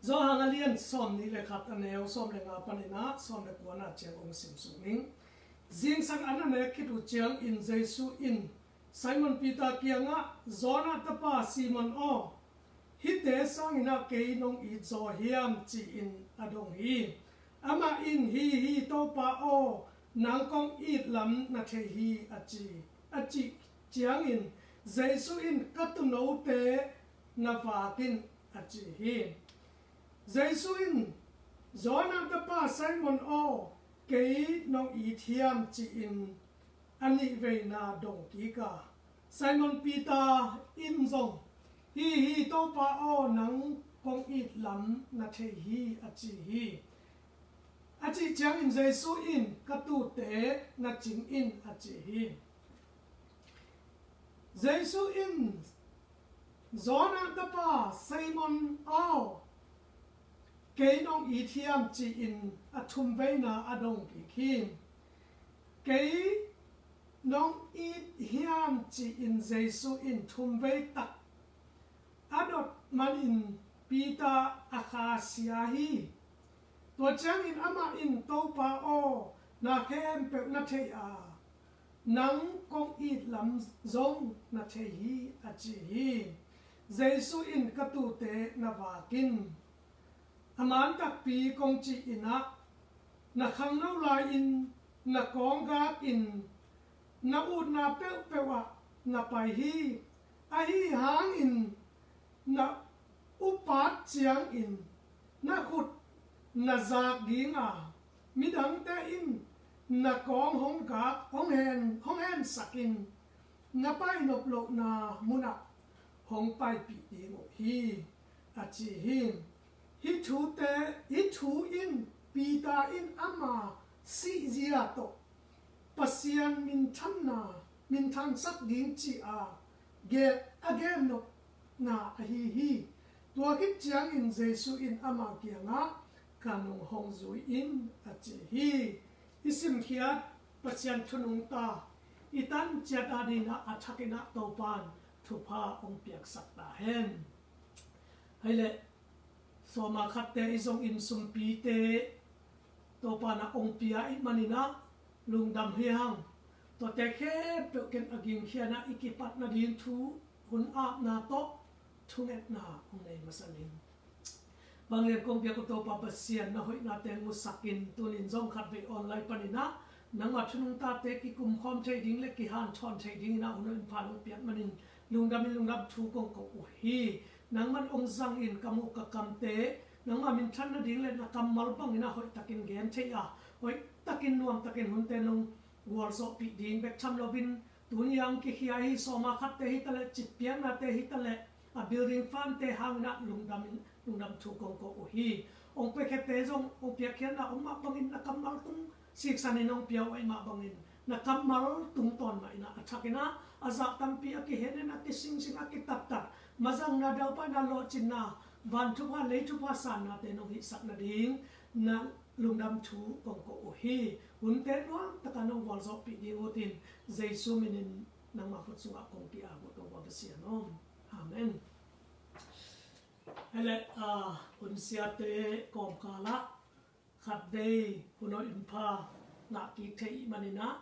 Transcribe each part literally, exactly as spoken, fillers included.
Johan a lian sawm nih le khat, a neu sawm le nga panin ah sawm le kua na ciang hong sim suk ning. Zingsang an a nek khit uh ciangin Jesu in Simon Peter kiangah, Jonah tapa Simon aw, hihte sangin ah kei nong it zaw hiam? Ci-in a dong hi. Amah in, Hi hi, Topa aw, nang kong it lam na thei hi, a ci. A cih ciangin Jesu in, Ka tuunote na vak in, a ci hi. Jesu in, Jonah tapa Simon aw, kei nong it hiam? Ci-in a nih veina dong kik a, Simon Peter in zong, Hi hi, Topa aw, nang kong it lam na thei hi, a ci hi. A cih ciangin Jesu in, Ka tuute na cing in, a ci hi. Jesu in, Jonah tapa Simon aw, kei nong it hiam? Ci-in a thumveina a dong kik hi. Kei nong it hiam? Ci-in Jesu in thumvei tak a dot manin Peter a kha sia hi. Tua ciangin amah in, Topa aw, na khempeuh na thei a, nang kong it lam zong na thei hi, a ci hi. Jesu in, Ka tuute na vak in. A man takpi kong cih in ah, na khangno lai-in na kawnggak in na utna peuhpeuh ah na pai hi. Ahi hangin na upat ciangin na khut na zak ding a, midangte in na kawng hong gak, hong hen, hong hensak in, na painop lohna munah hong paipih ding uh hi, a ci hi. Hih thute, hih thu in Peter in ama sihzia tawh Pasian minthanna, minthansak ding ci-a gen, a gennopna ahi hi. Tua khit ciangin Jesu in ama kiangah, Ka nung hong zui in, a ci hi. I simkhiat Pasian thu nungta i tan ciat a dingin ah a thakin ah Topa'n thupha hong piaksak ta hen. Hei leh, sawma khatte i zong in sumpite Topa'n ah hong pia i hih manin ah lungdam hi hang. Tuate khempeuh ken a gingkhia-in ah i kipat nading thu hun apna tawh thungetna hong nei masa ning. Vanglian kong biak uh Topa Pasian, na hoihnate hong musak in, tuni-in zong khatvei online panin ah nangma thu nungtate kikumkhawm thei ding le kihanthawn thei dingin ah hun hoih pha nong piak manin lungdam in lungdam thu kong ko uh hi. Nangma'n hong zang in, ka muh ka kamte nangma minthan nading le na kammal bangin ah hoihtakin gen thei a, hoihtakin nuamtakin hunte nong gualzawhpih ding bek tham loin, tuni-a hong kikhia hi sawma khatte hi taleh, citpiaknate hi taleh, a building fundte hangin ah lungdam in lungdam thu kong ko uh hi. Hong piakkhiate zong hong piakkhiatna om mah bangin na kammal tung siksan in hong pia uh ahih mah bangin na kammal tungtawn mah in ah a thakin ah a zah tampi, a kihenin, a kisingsing, a kitattat, mazangna, daupaina, lawhcinna, van thupha, lei thupha sannate nong hihsak nading na lungdam thu kong ko uh hi. Hunte nuamtakin nong gualzawhpih ding uh in, Jesu minin nangma khut sungah kong ki-ap uh Topa Pasian aw. Amen. Hei leh, ah, hun siate kawmkal ah khatvei hun hoih hun pha ngah kik thei i hih manin ah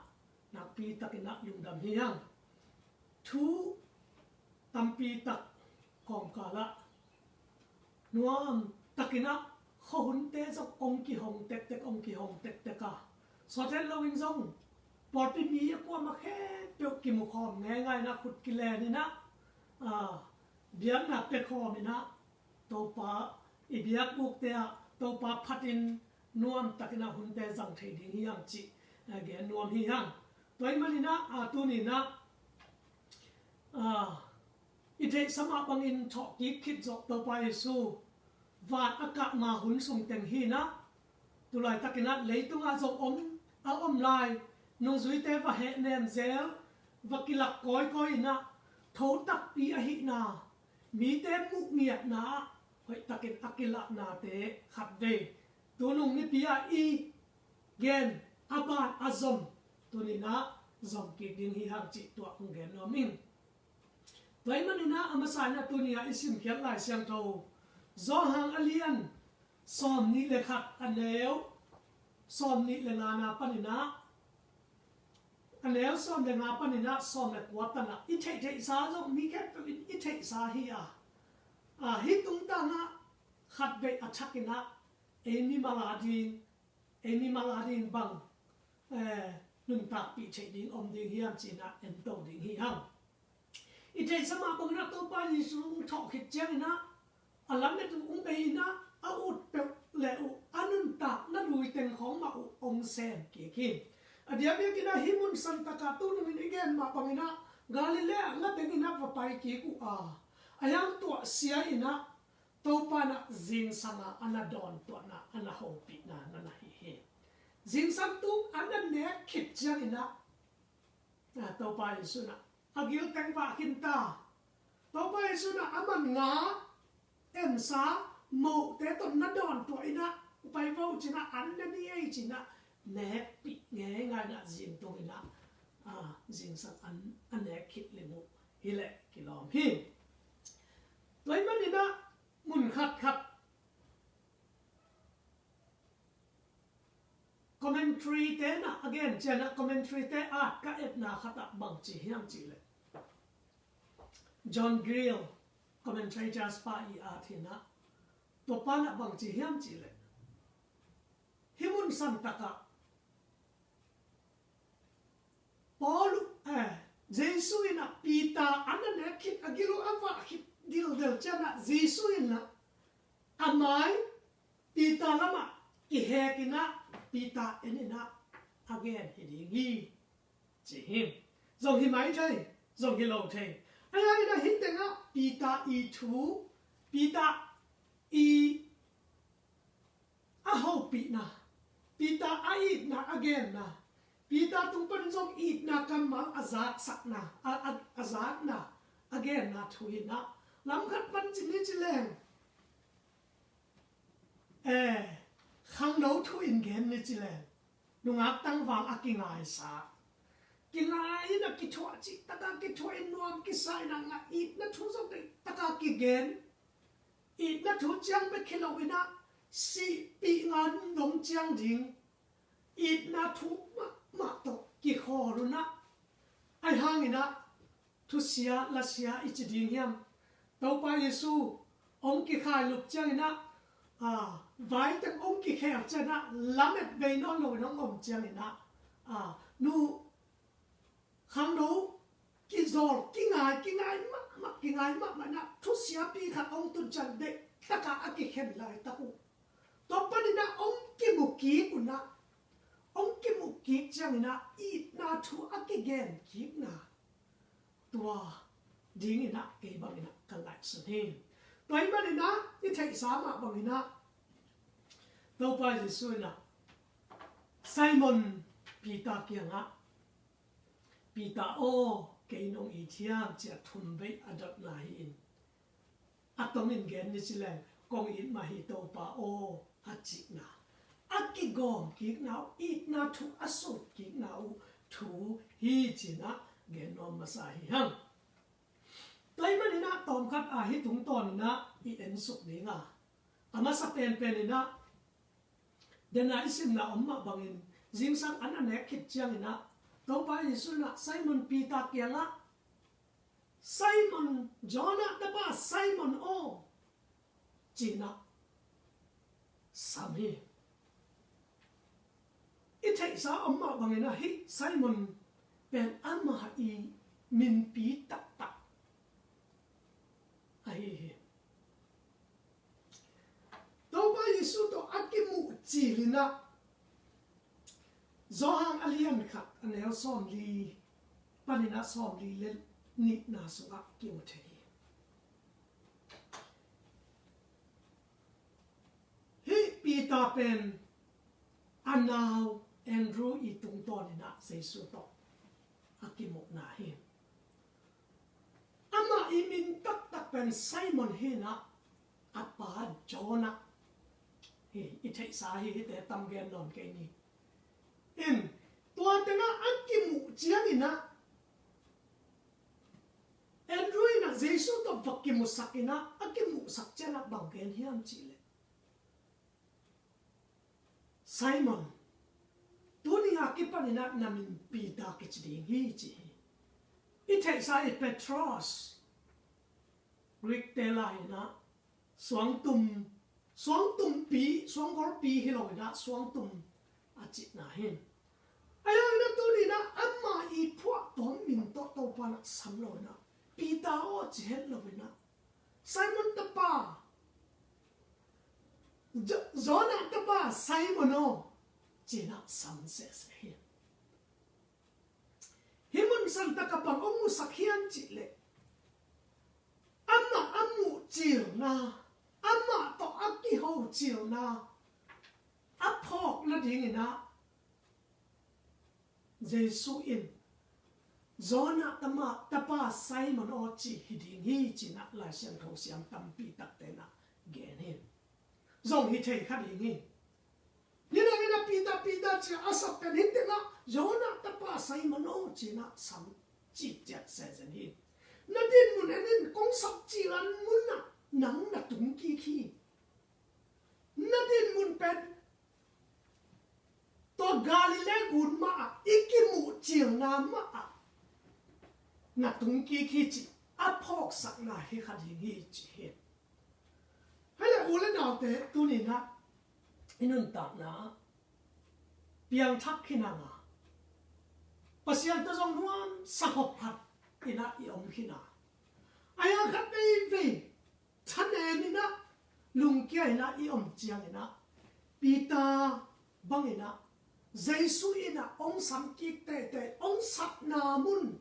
nakpi takin ah lungdam hi hang. Thu tampi tak kawmkal ah nuamtakin ah khuahunte zong hong kihong tektek, hong kihong tektek a, sawt het loin zong pawlpi mi a kuamah khempeuh kimukhawm ngeingai in ah, khut kilen in ah, ah, biakna pia khawm in ah, Topa i biakbukte ah Topa phatin nuamtakin ah hunte zang thei ding hi hang cih, ah, gen nuam hi hang. Tua ahih manin ah, ah, tuni-in ah, ah, i theihsa mah bangin thawhkik khit zawh Topa Jesu van a kah ma hun sung teng hi in ah, tu laitakin ah leitungah zong om, a om lai nungzuite va hehnem zel, va kilak kawikawi in ah, tho takpi ahihna, mite muh ngiatna ah hoihtakin a kilahnate khatvei tunung nipi ah i gen a ban a zom tuni-in ah zom kik ding hi hang cih tua kong gen nuam ing. Tua ahih manin ah a masa in ah tuni-a i simkhiat Lai Siangtho Johan a lian Sawm nih le khat a neu sawm nih le nga na panin ah, a neu sawm le nga panin ah sawm le kua tan ah i theihtheihsa zong mi khempeuh in i theihsa hi a, a, hih tungtang ah khat vei a thakin ah ei mimal a ding, ei mimal a ding bang, eh, nuntakpih theih ding om ding hiam ci-in ah ento ding hi hang. I theihsa mah bangin ah Topa Jesu hong thawh khit ciangin ah a lamet uh hong bei in ah a ut peuh le uh a nuntakna lui teng khawng mah uh hong sem kik hi. A diakdiakin ah hih mun santak ah tu nungin i gen mah bangin ah Galilee ah nga tengin ah va pai kik uh a, a hiang tuah sia in ah Topa in ah zingsang a a na dawntuahna, a na hopihna na na hi hi. Zingsang tung a na nek khit ciangin ah, a, Topa Jesu in ah a gil teng vah khin ta. Topa Jesu in ah a man nga emsa mohte tawh na dawntuah in ah pai vo ci-in ah an na ni ei ci-in ah nekpih ngeingai in ah zingtung in ah, a, zingsang an a nek khit lim uh hi leh kilawm hi. Tua ahih manin ah mun khatkhat commentary te na a gen ciang ah commentary te at ka etna khat ah bang ci hiam cih leh John Gill commentators pa i at hi-in ah tua pan ah bang ci hiam cih leh hih mun santak ah Paul, eh, Jesu in ah Peter a na nek khit a gil uh a vah khit dildel ciang ah Jesu in ah a mai Peter lamah kihek in ah Peter en in ah a gen hi ding hi ci hi. Zong hi mai thei, zong hi lo thei. A hiang in ah hih teng ah Peter i thu, Peter i a hopihna, Peter a itna a genna, Peter tung panin zong itna kammal a zatsakna, a, a, a zatna a genna thu hi-in ah lam khat pan ci ni ci leng, eh, khangno thu in gen ni ci leng nungak tangval a kingaisa, kingai in ah kithuah cih tak a kithuah in nuam kisa in ah ngah itna thu zong deih tak a kigen. Itna thu ciang bek hi lo in ah sihpih ngan dong ciang ding itna thu mahmah tawh kikhawl un ah, ahi hangin ah thusia lasia i ci ding hiam? Topa Jesu hong kikhailup ciangin ah, a, vai teng hong kikhel ciangin ah lamet bei nawn lo in hong om ciangin ah, a, nu khangno kizawl, kingai, kingai mahmah, kingai mahmah in ah thusiapi khat hong tun ciang deih tak a a kikhen laitak uh tua panin ah hong kimu kik un ah, hong kimu kik ciangin ah itna thu a kigen kikna tua dingin ah kei bangin ah ka ngaihsun hi. Tua ahih manin ah i theihsa mah bangin ah Topa Jesu in ah Simon Peter kiangah, Peter aw, kei nong it hiam, ci-a thum vei a dotna hi-in, a tomin gen ni ci leng, kong it mah hi Topa aw, a cihna, a kigawm kikna uh, itna thu a sut kikna uh thu hi ci-in ah gen nuam masa hi hang. Tua ahih manin ah tawmkhat a hih tungtawn in ah i ensuk ding a, a masa penpen in ah, den a i simna om mah bangin, zingsang an a nek khit ciangin ah Topa Jesu in ah Simon Peter kiangah, Simon, Jonah tapa Simon aw, ci-in ah sam hi. I theihsa om mah bangin ah hih Simon pen ama i minpi taktak ahi hi. Topa Jesu tawh a kimuh cil in ah Johan a lian khat a neu sawmli panin ah sawmli le nihna sungah kimu thei hi. Hih Peter pen a nau Andrew i tungtawn in ah Jesu tawh a kimuhna hi. Amah i min taktak pen Simon hi-in ah, a pa Jonah hi. I theihsa hi, hihte tam gen nawn kei ni. In, tua tengah a kimuh ciangin ah Andrew in ah Jesu tawh va kimusak in ah, a kimuhsak ciangah bang gen hiam cih leh, Simon, tuni a kipanin ah na min Peter kici ding hi, ci hi. I theihsa i Petros, Greek te lai-in ah suangtum, suangtumpi, suanggolpi hi lo-in ah suangtum a cihna hi. Ahi zongin ah tuni-in ah ama i phuahtawm min tawh Topa in ah sam lo-in ah, Peter aw ci het lo-in ah, Simon tapa, Jo-, Jonah tapa Simon aw, ci-in ah sam sese hi. Hih mun santak ah bang hong musak hiam cih leh, amah a muh cilna, amah tawh a kiho cilna a phawk nadingin ah Jesu in, Jonah tama, tapa Simon aw ci hi ding hi, ci-in ah Lai Siangtho siam tampi takte in ah gen hi. Zong hi thei kha ding hi. Nidangin ah Peter, Peter ci-a a sap pen hi tengah, Jonah tapa Simon aw ci-in ah sam ciciat sezen hi. Na dinmun en in, kong sap cil mun ah nang na tung kik hi. Na dinmun pen tua Galilee gun mah ah, i kimuh cilna mah ah na tung kik hi cih a phawksakna hi kha ding hi, ci hi. Hei le u le naute, tuni-in ah i nuntakna piangthak khin hang a, Pasian tawh zong nuamsa khop khat in ah i om khin a, ahi hang khat veivei thanem in ah, lungkia in ah i om ciangin ah, Peter bangin ah, Jesu in ah hong sam kik teitei, hong sapna mun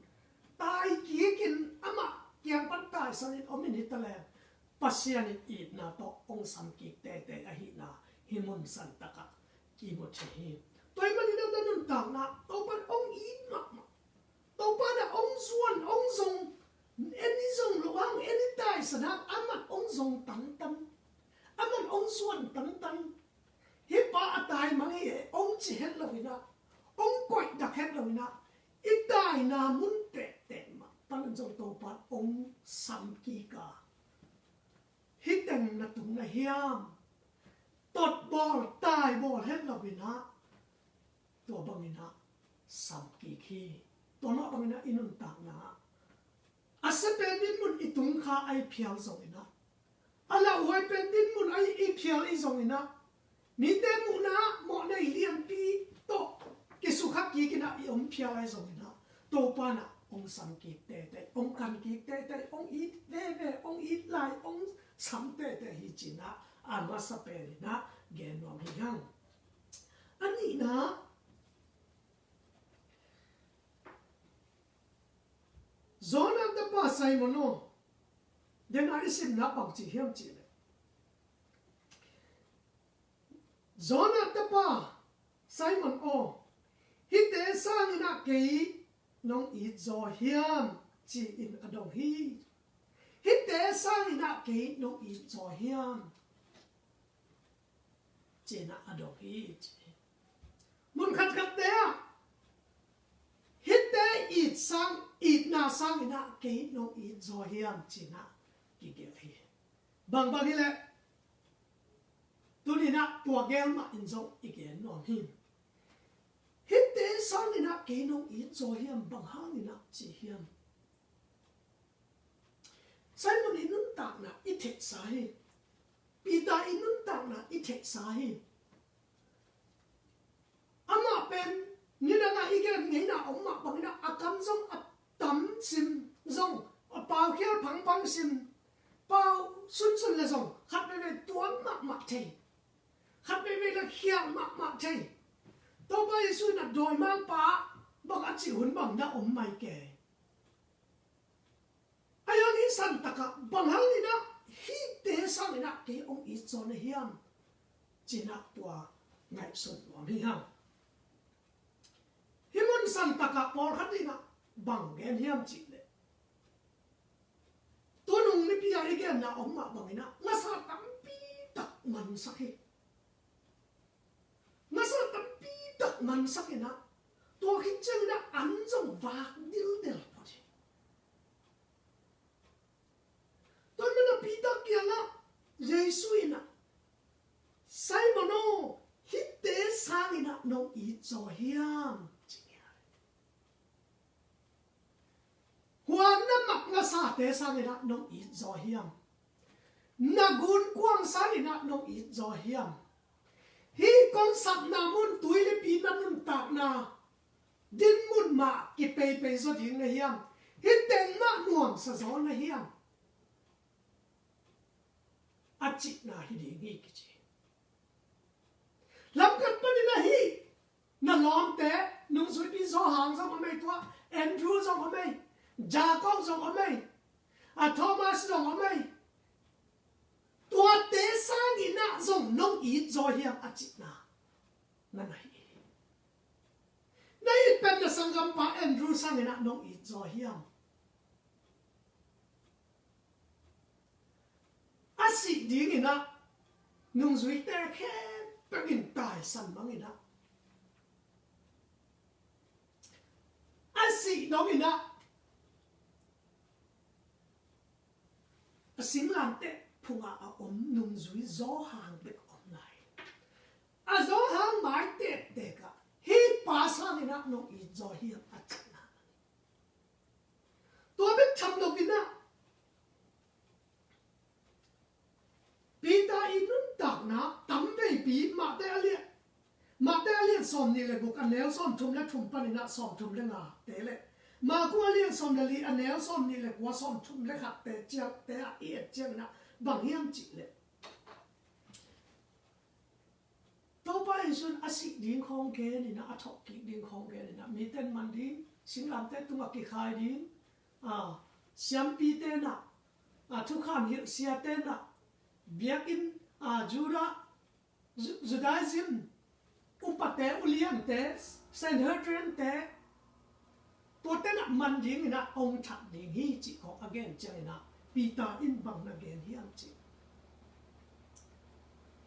tai kikin amah kiang pan taisan in om in hi ta leng, Pasian in itna tawh hong sam kik teitei ahihna hih mun santak ah kimu thei hi. Tua ahih manin ah na nuntakna Topa in hong it mahmah, Topa in ah hong zuan, hong zong, en i zong loh hang, en i taisan hang, amah hong zong tantan, amah hong zuan tantan. Hih pa a taimang hi e hong ci het lo-in ah, hong koihdak het lo-in ah, i taina mun tehteh mah pan zong Topa in hong sam kik a, hih teng na tung na hiam, totbawl taibawl het lo-in ah, tua bangin ah sam kik hi. Tua mah bangin ah i nuntakna ah, a sia pen dinmun i tung kha a i phial zongin ah, a lauhuai pen dinmun a i phial i zongin ah, mite muhna ah mawhnei lianpi tawh kisukha kikin ah i om phial a i zongin ah, Topa in ah hong sam kik teitei, hong kan kik teitei, hong it veve, hong it lai, hong sam teitei hi, ci-in ah a masa pen in ah gen nuam hi hang. A nihna, Jonah tapa Simon aw, den a i simna bang ci hiam cih leh, Jonah tapa Simon aw, hihte sangin ah kei nong it zaw hiam, ci-in a dong hi. Hihte sangin ah kei nong it zaw hiam, ci-in ah a dong hi, ci hi. Mun khatkhatte ah, hihte it sang, itna sangin ah kei nong it zaw hiam, ci-in ah kigelh hi. Bangbang hi leh, tuni-in ah tua gel mah in zong i gen nuam hi. Hihte sangin ah kei nong it zaw hiam, bang hangin ah ci hiam. Simon i nuntakna i theihsa hi. Peter i nuntakna i theihsa hi. Amah pen nidang a i gen ngeina om mah bangin ah a kam zong a tam sim zong, a paukhial phangphang sim, pau sunsun le zong khat veivei tuan mahmah thei, khat veivei le khial mahmah thei. Topa Jesu in ah dawimangpa bang a cih hun bang na om mai kei. Ahi hang hih santak ah bang hangin ah hihte sangin ah kei hong it zaw na hiam, ci-in ah tua ngaihsun nuam hi hang. Hih mun santak ah pawlkhat in ah bang gen hiam cih leh, tunung nipi ah i genna om mah bangin ah ngasa tampi tak mansak hi. Ngasa tampi tak mansak in ah, tua khit ciangin ah an zong vak dildel phot hi. Tua ahih manin ah Peter kiangah Jesu in ah, Simon aw, hihte nong it zaw hiam? Ci hi. Huan na mak na sate sangin ah nong it zaw hiam? Na gunkuang sangin ah nong it zaw hiam? Hih kong sapna mun tuilipi na nuntakna dinmun mah kipeipei zaw ding na hiam? Hih teng mah nuamsa zaw na hiam? A cihna hi ding hi kici. Lamkhat panin ahi, na lawmte, nungzuipi Johan zong om ei, tua Andrew zong om ei, Jacob zong om ei, a Thomas zong om ei. Tuate sangin ah zong nong it zaw hiam a cihna na na hi. Na it pen na sanggampa Andrew sangin ah nong it zaw hiam? A sih dingin ah nungzuite khempeuh in taisan bangin ah, a sih dongin ah a singlamteh phungah a om nungzui Johan bek om lai. A Johan mai tektek ah hih pa sangin ah nong it zaw hiam a cihna. Tua bek tham loin ah Peter i nuntakna tamveipi Mate a lian, Mate a lian sawmnih le guk a neu sawmthum le thum panin ah sawmthum le ngate le Marku a lian sawm le li a neu sawmnih le kua sawmthum le khatte ciangte ah i et ciangin ah bang hiam cih leh Topa Jesu in a sih ding khawng genin ah, a thawhkik ding khawng genin ah, mite in man ding, singlamteh tungah kikhai ding, a, siampite in ah, a, thukham hilh siate in ah, biakinn, a, Judah, Ju-, Judaism upate, uliante, Sanhedrinte, tuate in ah man dingin ah hong that ding hi cih khawng a gen ciangin ah Peter in bang na gen hiam cih.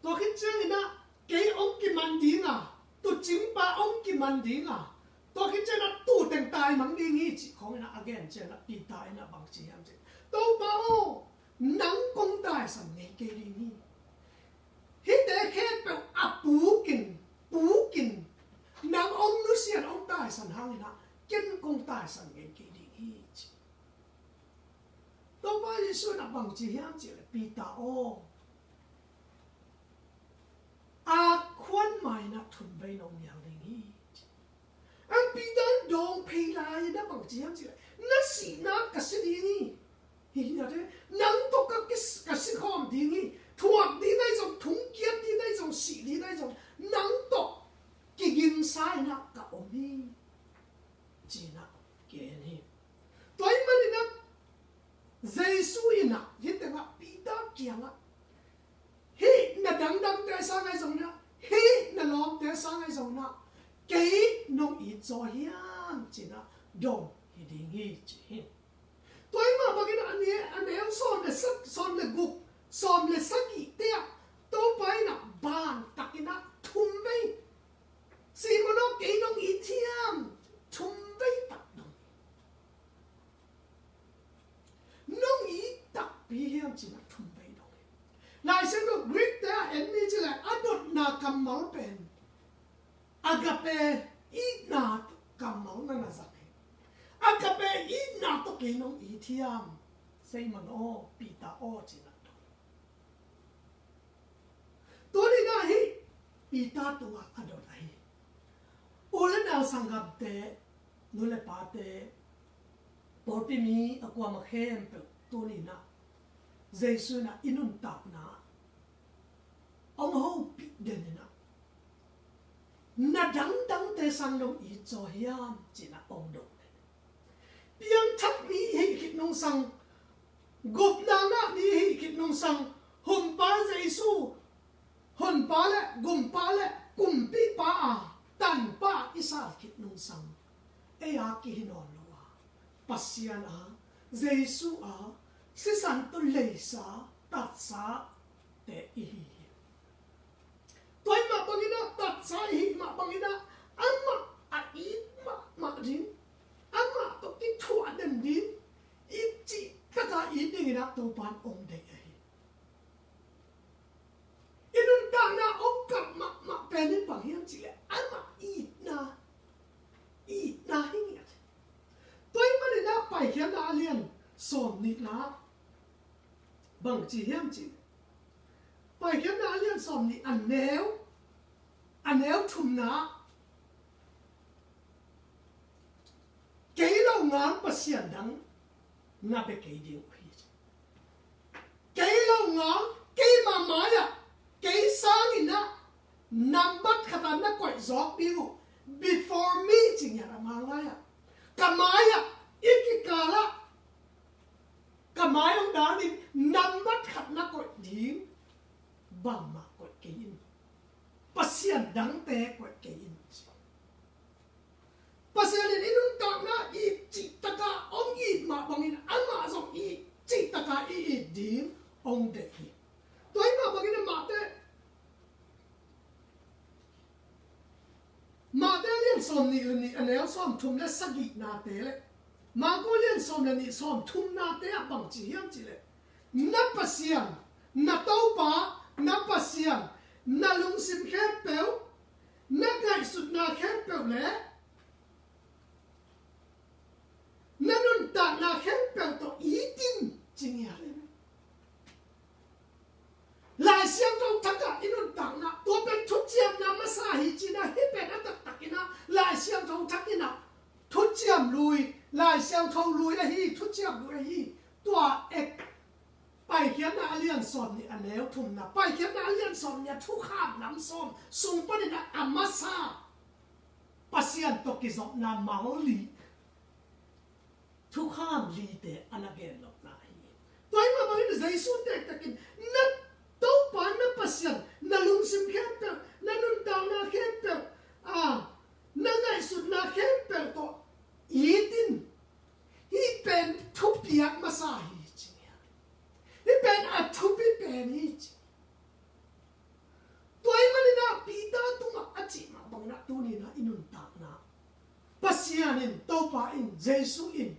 Tua khit ciangin ah kei hong kiman ding a, tuucingpa hong kiman ding a, tua khit ciangin ah tuu teng taimang ding hi cih khawngin ah a gen ciangin ah Peter in ah bang ci hiam cih. Topa aw, nang kong taisan ngei kei ding hi. Hihte khempeuh a pukin, pukin, nang hong nusiat hong taisan hangin ah ken kong taisan ngei kei ding hi ci. Topa Jesu in ah bang ci hiam cih leh Peter aw, a khuan mai in ah thum vei nong nial ding hi ci. Ang Peter in dawng phei lai in ah bang ci hiam cih leh, na sihna ka si ding hi. Hi, hi, nang tawh ka, ka si khawm ding hi. Thuak ding ahi zong, thungkiat ding ahi zong, sih ding ahi zong, nang tawh kigingsa in ah ka om hi ci-in ah gen hi. Tua ahih manin ah Jesu in ah hih tengah Peter kiangah, hih na dangdangte sang ahi zongin ah, hih na lawmte sang ahi zongin ah, kei nong it zaw hiam ci-in ah dong hi ding hi ci hi. Tua ahih mah bangin ah a neu, a neu sawm le sa-, sawm le guk, sawm le sagihte ah Topa in ah bantakin ah thum vei, Simon aw, kei nong it hiam? Thum vei tak dong hi. Nong it takpi hiam ci-in ah thum vei dong hi. Lai Siangtho Greek te ah en ni ci leh a dotna kammal pen agape, itna kammal na na zang hi. Agape itna tawh kei nong it hiam, Simon aw, Peter aw ci-in ah dong hi. Tuni-in ah hih Peter tungah a dot ahi u le nau sanggamte, nu le pate, pawlpi mi a kuamah khempeuh tuni-in ah Jesu in ah i nuntakna hong hopih den in ah, na dangdangte sang nong it zaw hiam ci-in ah hong dong den. Piangthak mi i hih khit nungsang, gupna ngah mi i hih khit nungsang, Honpa Jesu, Honpa le Gumpa le Kumpipa a Tanpa i sal khit nungsang, ei a kihi nawn lo a, Pasian a, Jesu a, sisan tawh leisa, tatsate i hi hi. Tua ahih mah bangin ah, tatsa i hih mah bangin ah, amah a it mahmah ding, amah tawh kithuah den ding, i cih takin it dingin ah Topa in hong deih ahi. I nuntakna hong kap mahmah pen in bang hiam cih leh, amah bang ci hiam cih leh, Paikhiatna a lian sawm nih a neu, a neu thumna ah, kei lo ngal pasian dang na bia kei ding uh hi. Kei lo ngal, keima mai-ah, kei sangin ah nambat khat ah na koih zawk ding uh, before me ci ngiat a, Manglai ah, ka mai-ah, i kikal ah, ka mai hong dal ding nambat khat na koih ding bangmah koih kei in. Pasian dangte koih kei in. Pasian in i nuntakna it cihtakah hong it mah bangin amah zong it cihtakah i it ding hong deih hi. Tua ahih mah bangin amahte, Mate a lian sawm nih le nih a neu sawm thum le sagihnate le Mako lian sawm le nih sawm thumnate ah bang ci hiam cih leh, na Pasian, na Topa, na Pasian, na lungsim khempeuh, na ngaihsutna khempeuh le na nuntakna khempeuh tawh it in ci ngiat hi. Lai Siangtho thak ah i nuntakna, tua pen thuciamna masa hi ci-in ah, hih pen a taktak in ah Lai Siangtho thak in ah thuciam lui, Lai Siangtho lui ahi, thuciam lui ahi. Tua ek, Paikhiatna a lian sawm nih a neu thumna, Paikhiatna a lian sawm nih a thukham lam sawm sung panin ah a masa Pasian tawh kizopna mal li, thukham lite a na gen nopna hi. Tua ahih mah bangin Jesu tektekin na Topa, na Pasian, na lungsim khempeuh, na nuntakna khempeuh, a, na ngaihsutna khempeuh tawh it in. Hih pen thupiak masa hi ci. Hih pen a thupi pen hi ci. Tua ahih manin ah Peter tungah a cih mah bangin ah tuni-in ah i nuntakna, Pasian in, Topa in, Jesu in,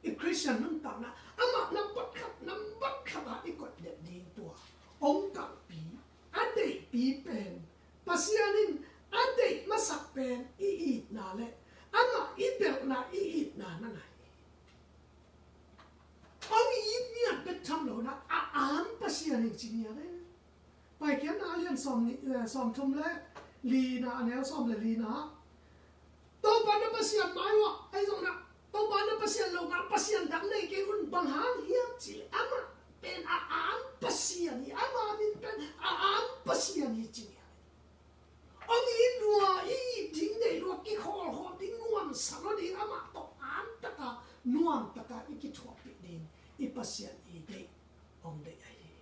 i Khristian nuntakna amah nambat khat, nambat khat ah i koih den ding tua hong kalhpi, a deihpi pen, Pasian in a deih masak pen i itna le amah i belhna, i itna na hi. Hong it ngiat bek tham lo-in ah a am Pasian hi ci ngiat hi. Paikhiatna a lian sawm nih, eh, sawm thum le lina, a neu sawm le lina. Topa na Pasian mai uah, ahi zongin ah Topa na Pasian lo ngal pasian dang nei kei un, bang hang hiam cih leh amah pen a am Pasian hi, ama min pen a am Pasian hi ci ngiat hi. Hong it lua, i it ding deih lua, kikhawlkhawm ding, nuamsa lua ding, amah tawh amtaka, nuamtaka i kithuahpih ding i Pasian i deih, hong deih ahi.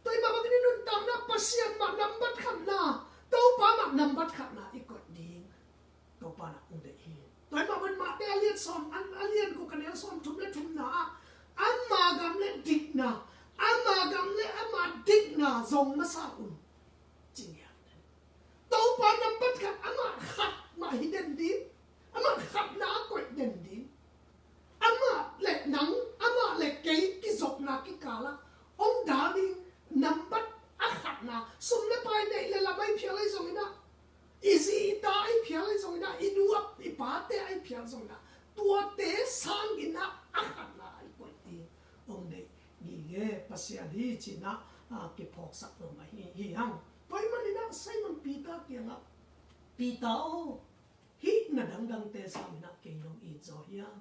Tua ahih mah bangin i nuntakna Pasian mah nambat khatna, Topa mah nambat khatna i koih ding Topa in ah hong deih hi. Tua ahih mah bangin Mate a lian sawm, a, a lian guk a neu sawm thum le thumna ah, ama gam le dikna, ama gam le ama dikna zong masa un ci ngiat. Topa nambat khat, amah khat mah hi den ding, amah khatna a koih den ding. Amah le nang, amah le kei kizopna kikal ah hong dal ding nambat a khatna, sum le pai, neih le lam ahi phial ahi zongin ah, i zi i ta ahi phial ahi zongin ah, i nu i pate ahi phial zongin ah, tuate sangin ah a khatna i koih ding hong deih gige Pasian hi ci-in ah, a, kiphawksak nuam ahi hi hang. Tua ahih manin ah Simon Peter kiangah, Peter aw, hih na dangdangte sangin ah kei nong it zaw hiam?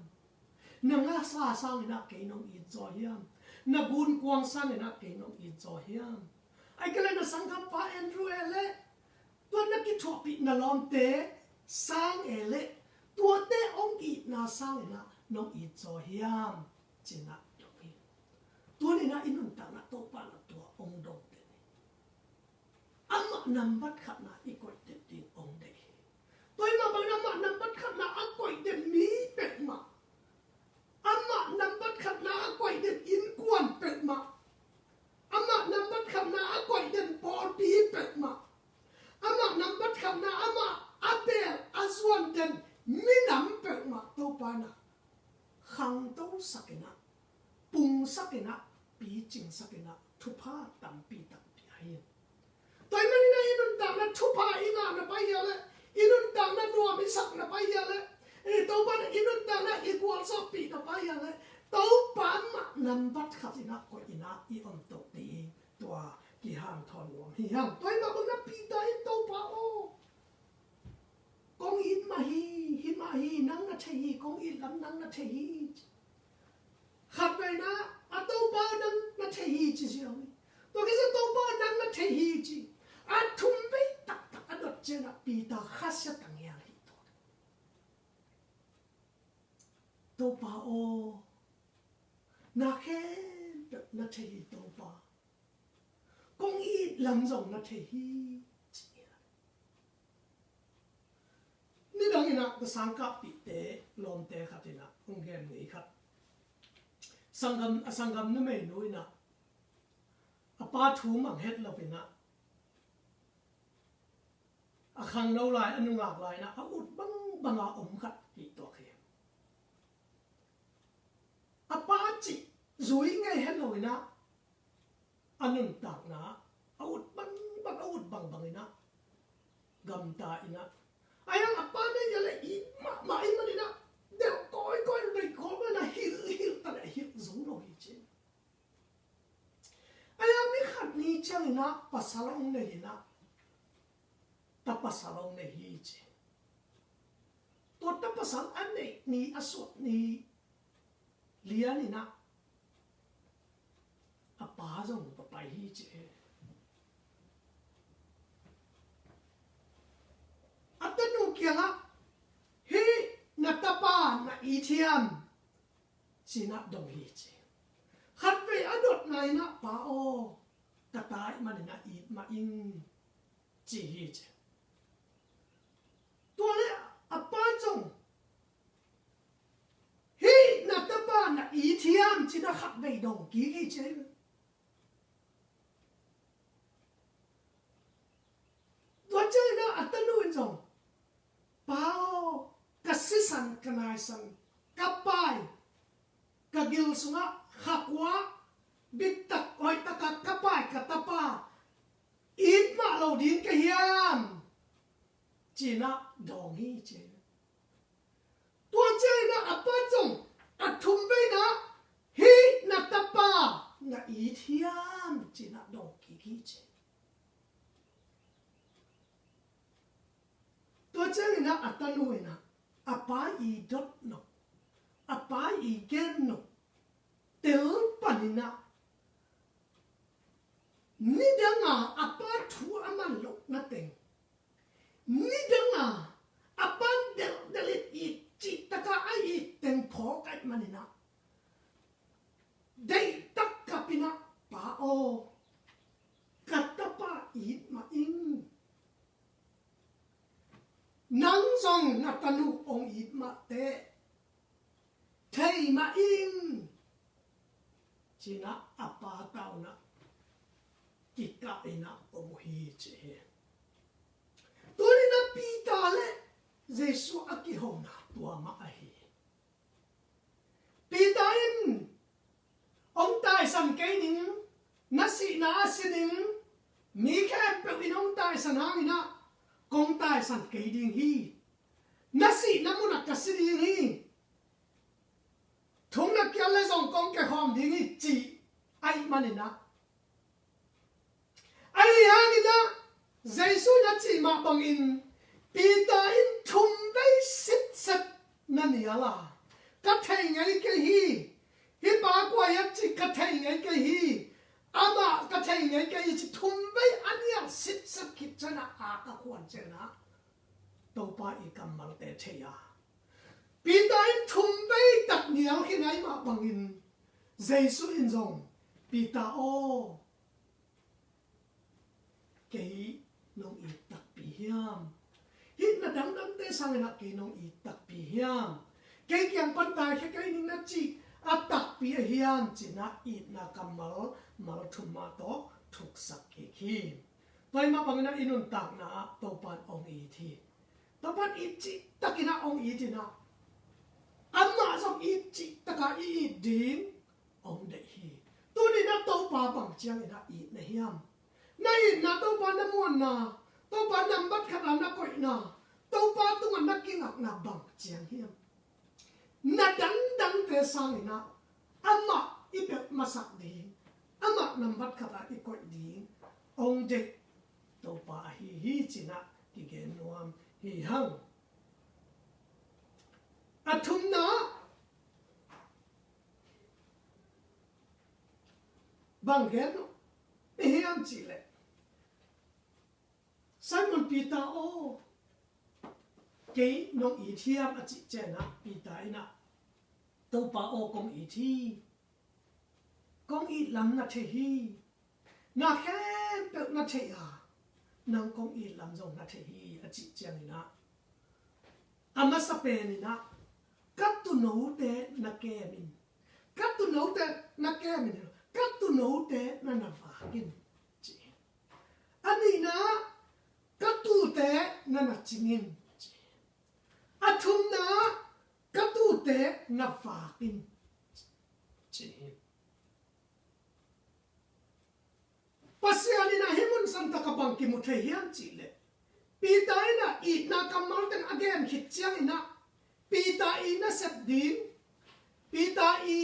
Na ngasa sangin ah kei nong it zaw hiam? Na gunkuang sangin ah kei nong it zaw hiam? Ahih kei leh na sanggampa Andrew e leh, tua na kithuahpih na lawmte sang e leh, tuate hong itna sangin ah nong it zaw hiam? Ci-in ah dong hi. Tuni-in ah i nuntakna Topa in ah tua hong dong den hi. Amah nambat khatna i koih den ding hong deih hi. Tua ahih mah bangin amah nambat khatna a koih den mi peuhmah, amah nambat khatna a koih den innkuan peuhmah, amah nambat khatna a koih den pawlpi peuhmah, amah nambat khatna amah a beel a zuan den minam peuhmah Topa in ah khangtosak in ah, pungsak in ah, picingsak in ah, thupha tampi tak pia hi. Tua ahih manin ah i nuntakna thupha i ngahna pai hia leh, i nuntakna nuam i sakna pai hia leh, i Topa in ah i nuntakna i gualzawhpihna pai hia leh, Topa mah nambat khat in ah koih in ah i om to ding, tua kihanthawn nuam hi hang. Tua ahih mah bangin ah Peter in, Topa aw, kong it mah hi, hi mah hi, nang na thei hi, kong it lam nang na thei hi, ci. Khatvei in ah, a Topa nang na thei hi ci ziau hi. Tua khit ciang Topa nang na thei hi ci. A thum vei taktak a dot ciangin ah Peter khasia tang hial hi tua. Topa aw, na khempeuh na thei hi Topa. Kong it lam zong na thei hi, ci. Nidang in ah ka sangkahpihte lawmte khat in ah hong gen ngei khat. Sanggam, a sanggam numeinu in ah a pa thu mang het lo in ah, a khangno lai, a nungak lai in ah a ut bangbang a om khat hi tuak hi. A pa cih zui ngei het lo in ah, a nuntakna a ut bangbang, a ut bangbang in ah gamta in ah, a hiang a pa na hia leh it mahmah ahih manin ah delh kawikawi, deih kawikawi in ah hilh, hilh ta leh hilh zo lo hi ci. A hiang ni khat ni ciangin ah pasal hong nei in ah, ta pasal hong nei hi ci. Tua ta pasal a neih ni, a suak ni lian in ah a pa zong va pai hi ci. A tanu kiangah, hih na tapa na it hiam, ci-in ah dong hi ci. Khatvei a dotna in ah, Pa aw, ka ta ahih manin ah it mah ing, ci hi ci. Tua leh a pa zong, hih na tapa na it hiam, ci-in ah khatvei dong kik hi ci. Tua ciangin ah a tanu in zong, Pa aw, ka sisan, ka naisan, ka pai, ka gil sungah kha kua, biktak hoihtak a ka pai ka tapa it mah lo ding ka hiam, ci-in ah dawng hi ci. Tua ciangin ah a pa zong a thum vei-in ah, hih na tapa na it hiam, ci-in ah dawng kik hi ci. Tua ciangin ah a tanu in ah a pa i dot nop, a pa i gen nop tel panin ah, nidang a a pa thu a man lohna teng, nidang a a pa delhdelh in it cihtak a a it teng phawk ahih manin ah, deihtak kapin ah, Pa aw, ka tapa it mah ing. Nang zong na tanu hong it mah teh, thei mah ing, ci-in ah a pa tawh na kikah in ah om uh hi ci hi. Tuni-in ah Peter leh Jesuh a kihona tua mah ahi hi. Peter in, hong taisan kei ning, na sihna ah si ning, mi khempeuh in hong taisan hangin ah kong taisan kei ding hi. Na sihna munah ka si ding hi. Thumna kial leh zong kong kikhawm ding hi, ci ahih manin ah, ahi hangin ah, Jesuh in a cih mah bangin, Peter in thum vei sitset na nial a, ka thei ngei kei hi, hih pa kua hiam cih ka thei ngei kei hi, amah ka thei ngei kei hi, ci thum vei a nial sitset khit ciangin ah, a ka khuan ciangin ah, Topa i kammalte thei a, Peter in thum vei tak nial khin ahih mah bangin, Jesuh in zong, Peter aw, kei nong it takpi hiam? Hih na dangdangte sangin ah kei nong it takpi hiam? Kei kiang pan taikhia kei ning na cih a takpi a hiam, ci-in ah itna kammal mal thum mah tawh thuksak kik hi. Tua ahih mah bangin ah i nuntakna ah Topa in hong it hi. Topa in it cihtakin ah hong it in ah, amah zong it cihtak a i it ding hong deih hi. Tuni-in ah Topa bang ciangin ah it na hiam? Na itna Topa na muanna, Topa nambat khat a na koihna, Topa tungah na kingakna bang ciang hiam? Na dangdangte sangin ah amah i pek masak ding, amah nambat khatah i koih ding hong deih Topa ahi hi ci-in ah kigen nuam hi hang. A thumna bang gen i hiam cih leh, Simon Peter aw, kei nong it hiam a cih ciangin ah Peter in ah, Topa aw, kong it hi. Kong it lam na thei hi. Na khempeuh na thei a, nang kong it lam zong na thei hi a cih ciangin ah, a masa pen in ah, ka tuunote na kem in, ka tuunote na kem in, ka tuunote na na vak in ci. A nihna, ka tuute na na cing in ci. A thumna, ka tuute na vak in ci. Pasian in ah hih mun santak ah bang kimu thei hiam cih leh, Peter in ah itna kammal teng a gen khit ciangin ah, Peter i nasep ding, Peter i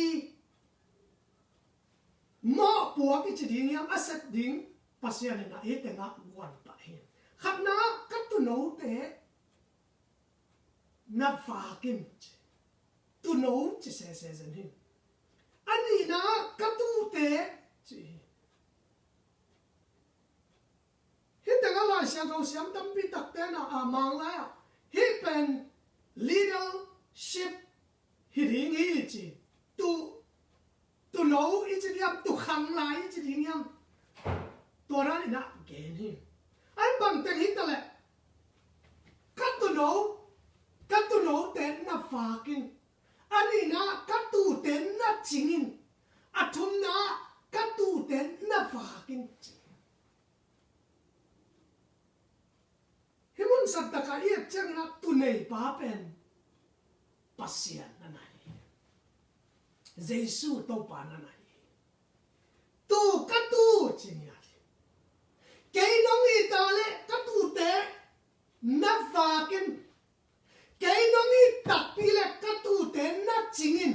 mawhpuak i ci ding hiam, a sep ding, Pasian in ah hih tengah guan pah hi. Khatna, ka tuunote na vak in ci. Tuuno ci sese zen hi. A nihna, ka tuute ci hi. Hih tengah Lai Siangtho siam tampi takte na a mang lai ah, hih pen leadership hi ding hi ci. Tu, tuuno i ci ding hiam, tuukhang lai i ci ding hiam, tua dan in ah gen hi. A bang teng hi ta leh, ka tuuno, ka tuunote na vak in. A nihna, ka tuute na cing in. A thumna, ka tuute na vak in ci. Hih mun santak ah i et ciangin ah, tuuneipa pen Pasian na na hi. Jesu Topa na na hi. Tu, ka tu ci ngiat hi. Kei nong it leh ka tuute na vak in. Kei nong it takpi leh ka tuute na cing in.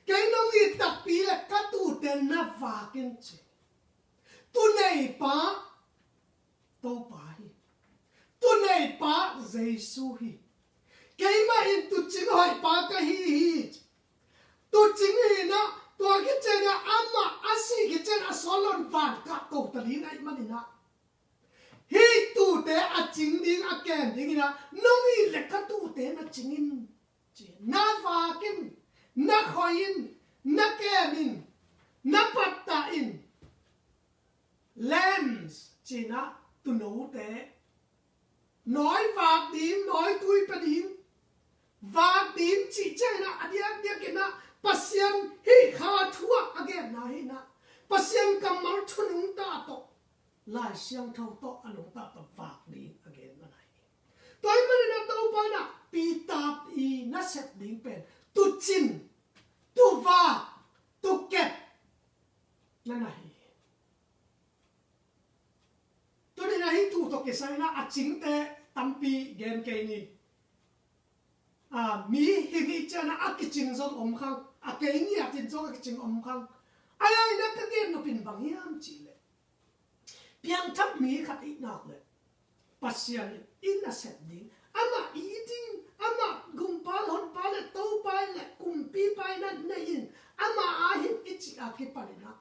Kei nong it takpi leh ka tuute na vak in ci. Tuuneipa Topa hi. Tuuneipa Jesu hi. Keimah in tuucing hoihpa ka hi hi. Tuucing hi in ah, tua khit ciangin ah amah a sih khit ciangin a suanlon van kah ko ta ding ahih manin ah, hih tuute a cing ding, a kem ding in ah, nong it leh ka tuute na cing in ci. Na vak in, na khoi in, na kem in, na pattah in. Lambs ci-in ah, tuunote. Nawi vak ding, nawitui pia ding, vak ding cih ciangin ah, a diakdiak in ah, Pasian hih kha thu ah a genna hi in ah, Pasian kammal thu nungta tawh, Lai Siangtho tawh a nungta tawh vak ding a genna hi. Tua ahih manin ah Topa in ah Peter i nasep ding pen tuucin, tuuvak, tuukep na na hi. Tuni-in ah hih tu tawh kisai in ah a cingte tampi gen kei ni. A, mi hi ngiat ciangin ah a kicing zong om khang, a kei ngiat in zong a kicing om khang. Ahi zongin ah ka gen nop in bang hiam cih leh, piangthak mi khat i hih nak leh, Pasian in i nasep ding, amah i ding, amah gumpa, honpa leh Topa in leh kumpipa in ah nei in, amah aa hi in i cih a kipan in ah,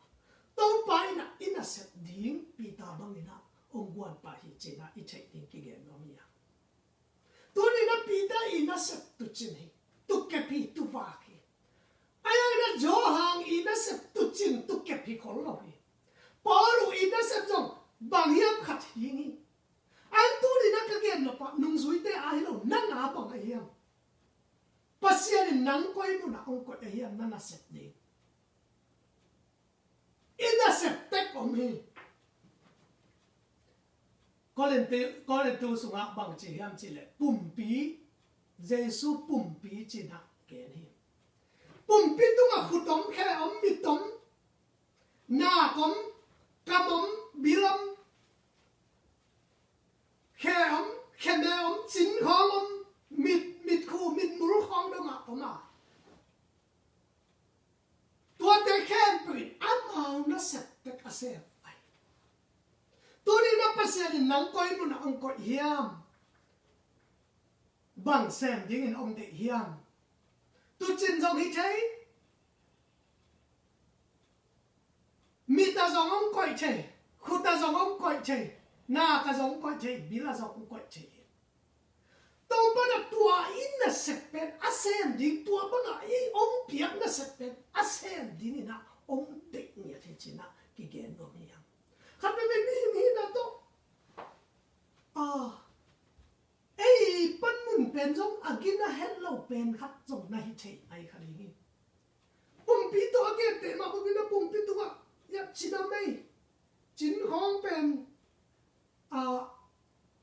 Topa in ah i nasep ding Peter bangin ah hong guan pah hi ci-in ah i theih ding kigen nuam hi a. Tuni-in ah Peter i nasep tuucin hi, tuukep hi, tuuvak hi. Ahi zongin ah Johan i nasep tuucin, tuukep hi khol lo hi. Paul i nasep zong bang hiam khat hi hi. Ahi zongin tuni-in ah ka gen nop ah nungzuite aa hi lo, nang aa bang ahi hiam? Pasian in nang koi mun ah hong koih ahi hiam, na nasep ding? I nasep tek om hi. Korintu, Korintu sungah bang ci hiam cih leh, pumpi, Jesu pumpi ci-in ah gen hi. Pumpi tungah khut om, khe om, mit om, nak om, kam om, bil om, khe om, kheme om, cin khawng om, mit, mitkhu, mitmul khawng dongah om a. Tuate Pasian in nang koi mun ah hong koih hiam? Bang sem dingin hong deih hiam? Tucin zong hi thei. Mit ah zong hong koih thei. Khut ah zong hong koih thei. Nak ah zong hong koih thei. Bil ah zong hong koih thei. Topa in tua i nasep pen a sem ding, tua bangah i hong piak nasep pen a sem dingin ah hong deih ngiat hi ci-in ah kigen nuam hi hang. Khat veve mi, mi na tawh, ah, ei panmun pen zong a gina het lo pen khat zong na hi thei mai kha ding hi. Pumpi tawh a genteh mah bangin a pumpi tungah, ya, cin a mei, cin khawng pen, ah,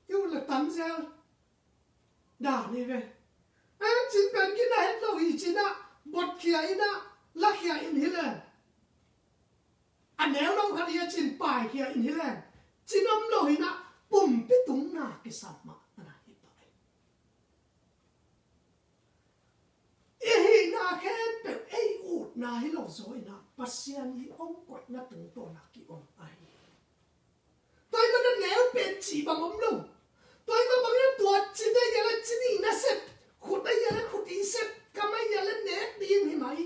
i ut le tam zel dan hi ve. Eh, cin pen gina het lo hi ci-in ah botkhia in ah lakhia in hi leng, a neu lo khat hi a cin paikhia in hi leng, cin om lo hi-in ah pumpi tung na kisam mah na hi pah hi. I hihna khempeuh ei utna hi lo zaw in ah Pasian i hong koihna tungtawn ah ki-om ahi hi. Tua ahih manin a neu pen cih bang om lo. Tua ahih manin a tua cin a hia le cin i nasep, khut a hia le khut i sep, kam a hia le nek ding hi mai.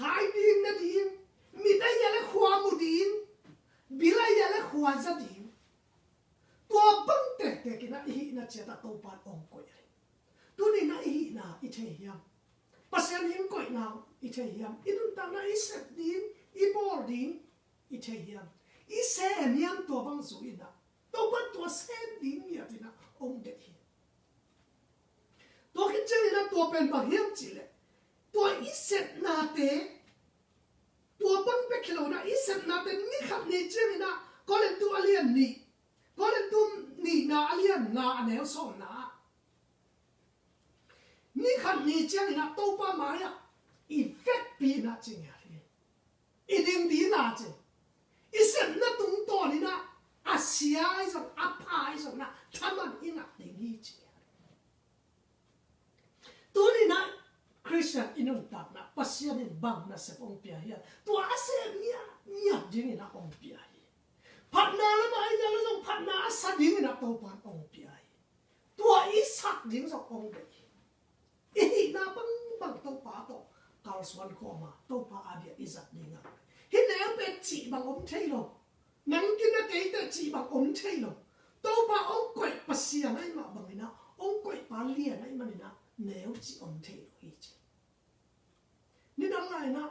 Hai ding, na ding, mit a hia le khua mu ding, bil a hia le khua za ding. Tua bang tektek in ah i hihna ciat ah Topa in hong koih hi. Tuni-in ah i hihna i thei hiam? Pasian i hong koihna i thei hiam? I nuntakna i sep ding, i bawl ding i thei hiam? I sem hiam tua bang zui-in ah? Topa in tua sem ding ngiat in ah hong deih hi. Tua khit ciangin ah tua pen bang hiam cih leh, tua i sepnate, tua bang bek hi lo-in ah i sepnate ni khat ni ciangin ah, Korintu a lian nih, Korintu nihna a lian nga a neu sawmna ah, ni khat ni ciangin ah Topa mai-ah i vekpi-in ah ci ngiat hi. I ding ding a ci. I sepna tungtawn in ah a sia ahi zong, a pha ahi zong in ah thaman i ngah ding hi ci. Tuni-in ah Khristian i nuntakna Pasian in bang nasep hong pia hiam? Tua a sem ngiat ngiat dingin ah hong pia hi. Phatna lamah ahi zong, phatna a sa dingin ah Topa in hong pia hi. Tua i sak ding zong hong deih hi. I hihna bangbang Topa tawh kalsuan khawm a, Topa a diah i zat ding a, hih neu pen cih bang om thei lo. Nang gina kei teh cih bang om thei lo. Topa hong koih Pasian ahih mah bangin ah, hong koihpa lian ahih manin ah neu cih om thei lo hi ci. Nidang lai-in ah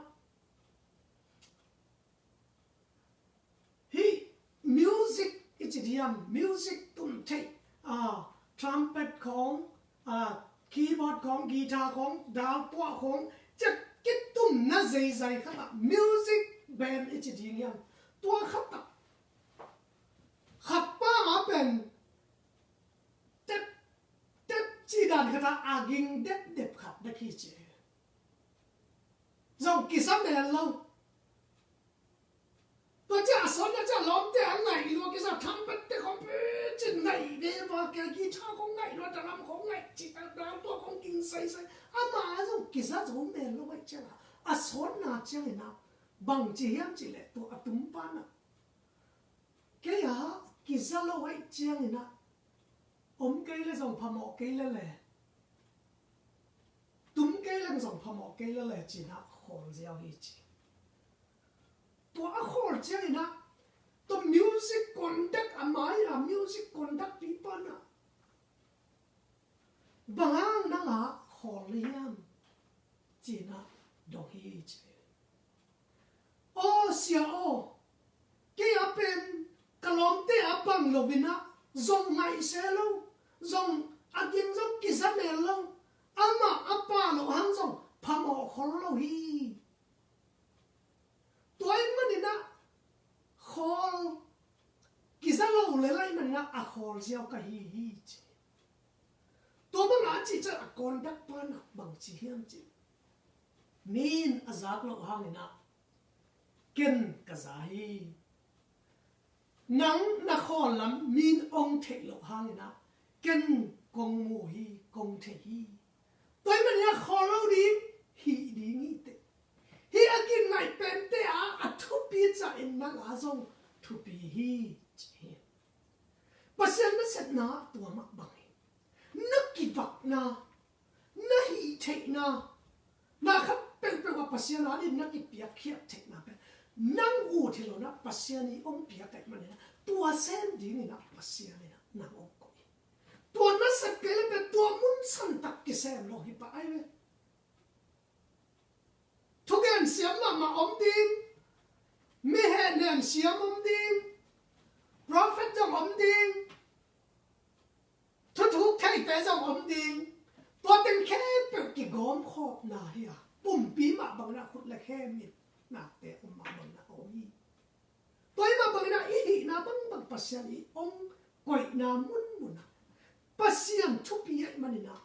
hih music i ci diam, music tum theih, ah, trumpet khawng, ah, keyboard khawng, guitar khawng, dal tuah khawng, ciah kitumna zeizai khatah music band i ci ding hiam? Tua khatah khatpa a pen tep tep cih dan khatah a ging depdep khat bek hi ci. Zong kisa mel lo. Tua ciah a sawtna ciah lawmte a ngaih lua kisa, trumpet te khawng picin ngaih veva kia, guitar khawng ngaih lua, drum khawng ngaih cih, drum tua khawng ging saisai. Ama zong kisa zo mel lo ahih ciangin a sawtna ciangin ah bang ci hiam cih leh tua a tumpa in ah, kei a kisa lo ahih ciangin ah om kei leh zong phamawh kei lel e, tum kei leng zong phamawh kei lel e ci-in ah khawl ziau hi ci. Tua a khawl ciangin ah tua music conduct a mai-a music conduct pipa in ah, bang hang nang a khawl na hiam ci-in ah dong hi ci. Aw sia aw, kei a pen ka lawmte a bang lo-in ah zong ngaih se lo, zong a ging zong kisa mel lo, amah a pha loh hang zong phamawh khol lo hi. Tua ahih manin ah khawl kisa lo lel ahih manin ah a khawl ziau ka hi hi ci. Tua bangah a cih ciang a conduct pa in ah bang ci hiam cih, mi in a zak loh hangin ah ken ka za hi. Nang na khawl lam mi in hong theih loh hangin ah ken kong mu hi, kong thei hi. Tua ahih manin ah khawl lo ding, hih ding hi teh. Hih a gingaih pente ah a thupi zah in nang a zong thupi hi ci hi. na tua mah bang hi. Na kivakna, na hih theihna, na khat peuhpeuh ah Pasian adingin na kipiakkhiat theihna pen nang ut hi lo-in ah Pasian in hong piak ahih manin ah tua sem dingin ah Pasian in ah nang hong koih hi. Tua nasep kei leh pen tua mun santak kisem lo hi pah ahi ve. Thugen siam mahmah om ding, mi hehnem siam om ding, prophet zong om ding, thuthuk theite zong om ding. Tua teng khempeuh kigawmkhawmna hi a, pumpi mah bangin ah khut le khe mit nakte om mah bangin ah om hi. Tua hi mah bangin ah i hihna bangbang Pasian in hong koihna munmun ah Pasian thupi ahih manin ah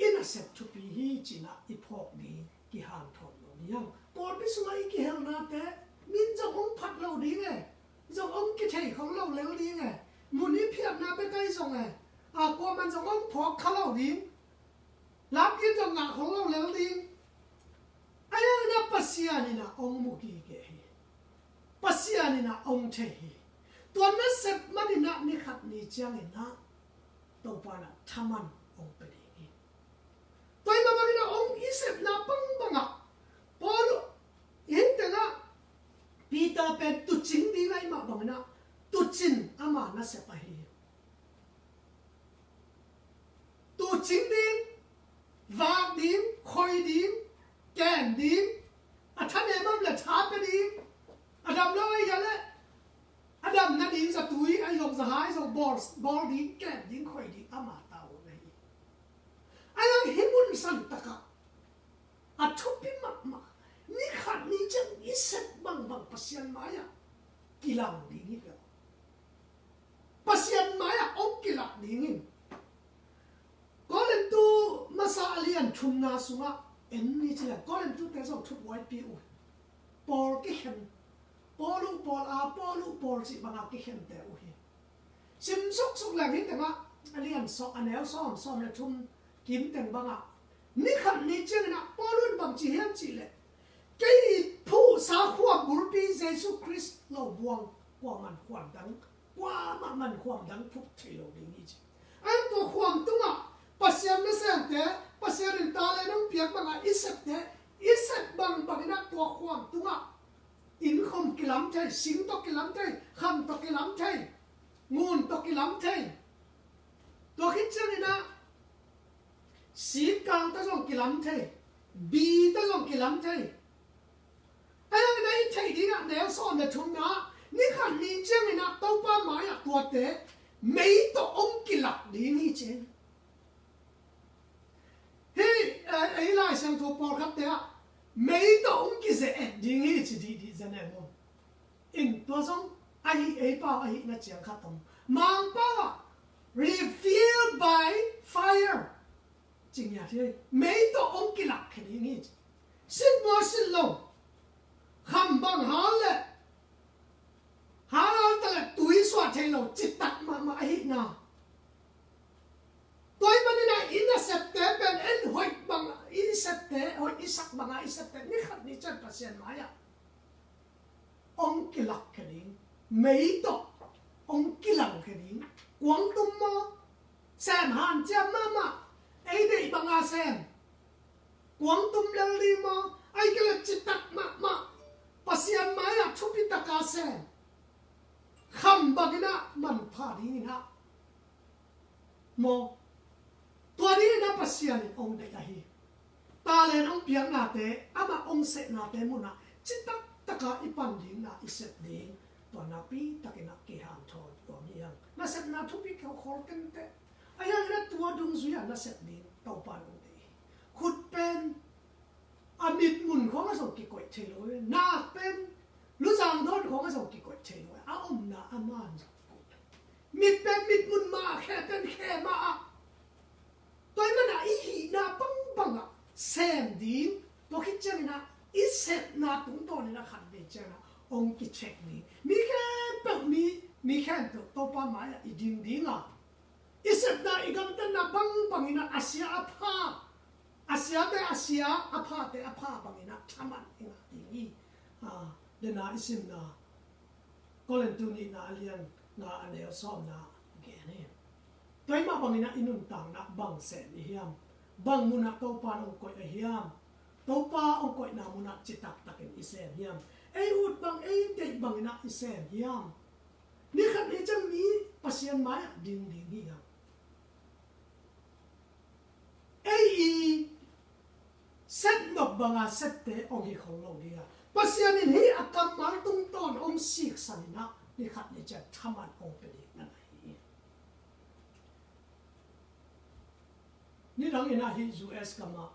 i nasep thupi hi ci-in ah i phawk ding kihanthawn lo hi hang. Pawlpi sungah i kihelnate min zong hong phat lo ding e, zong hong kithei khong lo lel ding e, mun i phiatna bek ahi zong e, a kuaman zong hong phawk kha lo ding, lamkip zong ngah khong lo lel ding. Ahi hangin ah Pasian in ah hong mu gige hi. Pasian in ah hong thei hi. Tua nasep manin ah ni khat ni ciangin ah Topa in ah thaman hong pia ding hi. Tua hi mah bangin ah hong i sepna bangbang ah Paul in teng ah Peter pen tuucing ding ahih mah bangin ah tuucin ama nasep ahi hi. Tuucing ding, vak ding, khoi ding, kem ding, a thanem om leh tha pia ding, a dam lo ahih leh a dam nading zatui ahi zong, zahai zong bawl, bawl ding, kem ding, khoi ding, ama tavuan ahi hi. Ahi hang hih mun santak ah a thupi mahmah, ni khat ni ciang i sep bangbang Pasian mai-ah kilang ding hi ve. Pasian mai-ah hong kilak ding hi. Korintu masa a lian thumna sungah en ni ci leng, Korintute zong thubuaipi uh hi. Paul kikhen, Paul uh Paul a, Paul uh Paul cih banga kikhente uh hi. Sim suksuk leng hih tengah a lian sawm, a neu sawm, sawm le thum kim teng bangah, ni khat ni ciangin ah Paul in bang ci hiam cih leh, kei phuhsa khuam bulpi Jesu Khrist lo buang kuaman khuam dang, kuamah man khuam dang phuh thei lo ding hi ci. Ahi tua khuam tungah Pasian nasemte, Pasian in talent hong piak bangah i septe, i sep bangbangin ah tua khuam tungah inn khom kilam thei, sing tawh kilam thei, kham tawh kilam thei, ngun tawh kilam thei. Tua khit ciangin ah sikkang tawh zong kilam thei, bi tawh zong kilam thei. Ahi hangin ah i theih dingah neu sawm le thumna ah, ni khat ni ciangin ah Topa mai-ah tuate mei tawh hong kilak ding hi ci. Hih, eh, ei Lai Siangtho pawlkhatte ah mei tawh hong kizeh et ding hi ci dihdih zen e maw. In tua zong ahi, ei pau ahihna ciang khat om. Mangpau ah revealed by fire ci ngiat hi. Mei tawh hong kilak khia ding hi ci. Sin maw sin lo, kham bang hal leh hal hal ta leh tui suah thei lo, citak mahmah ahihna. Tua ahih manin ah i nasepte pen en hoih bang, i septe hoih i sak banga i septe ni khat ni ciang Pasian mai-ah hong kilak khia ding, mei tawh hong kilang khia ding. Kuang tum maw, sem hanciam mahmah, ei deih banga sem, kuang tum lel ding maw, ahih kei leh citak mahmah, Pasian mai-ah thupi taka sem, kham bangin ah manpha dingin ah maw. Tua dingin ah Pasian in hong deih ahi. Talent hong piaknate, amah hong sehnate munah citak taka i pan dingin ah i sep ding, tua nakpi takin ah kihanthawn tuam hi hang. Nasepna thupi kholkhol kenteh. Ahi hangin ah tua dungzui-ah nasep ding Topa in hong deih hi. Khut pen a mitmun khawngah zong kikoih thei lo hi. Nak pen luzang dawn khawngah zong kikoih thei lo hi. A omna a man zong koih. Mit pen mitmun mah, khe pen khe mah ah. Tua ahih manin ah i hihna bangbangah sem ding, tua khit ciangin ah i sepna tungtawnin ah khat vei ciangin ah hong kicheck ding. Mi khempeuh, mi, mi khempeuh Topa mai-ah i ding ding a, i sepna, i gamtatna bangbangin ah a sia a pha, a siate a sia, a phate a pha bangin ah thaman i ngah ding hi. Ah, dena i simna Korintu nihna a lian nga a neu sawmna gen hi. Tua ahih mah bangin ah i nuntakna bang sem i hiam? Bang munah Topa in hong koih a hiam? Topa hong koihna munah citak takin i sem hiam? Ei ut bang, ei deih bangin ah i sem hiam? Ni khat ni ciang mi Pasian mai-ah ding ding hi hiam? Ei i set nop banga sette hong hi khol lo ding a, Pasian in hih a kammal tungtawn hong siksan in ah ni khat ni ciang thaman hong pia ding na hi. Nidang in ah hih U S gamah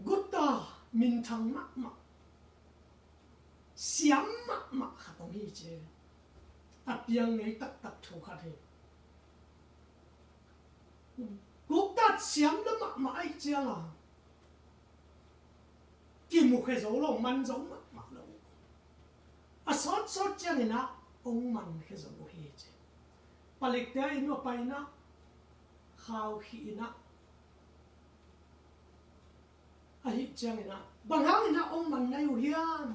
guta minthang mahmah, siam mahmah khat om hi ci. A piang ngei taktak thu khat hi. Guktat siam na mahmah ahih cianga kimukhia zo lo, man zo mahmah lo. A sawtsawt ciangin ah hong mankhia zo uh hi ci. Palikte a inn uh a pai in ah, khau khih in ah, ahih ciangin ah, bang hangin ah hong man nai uh hiam?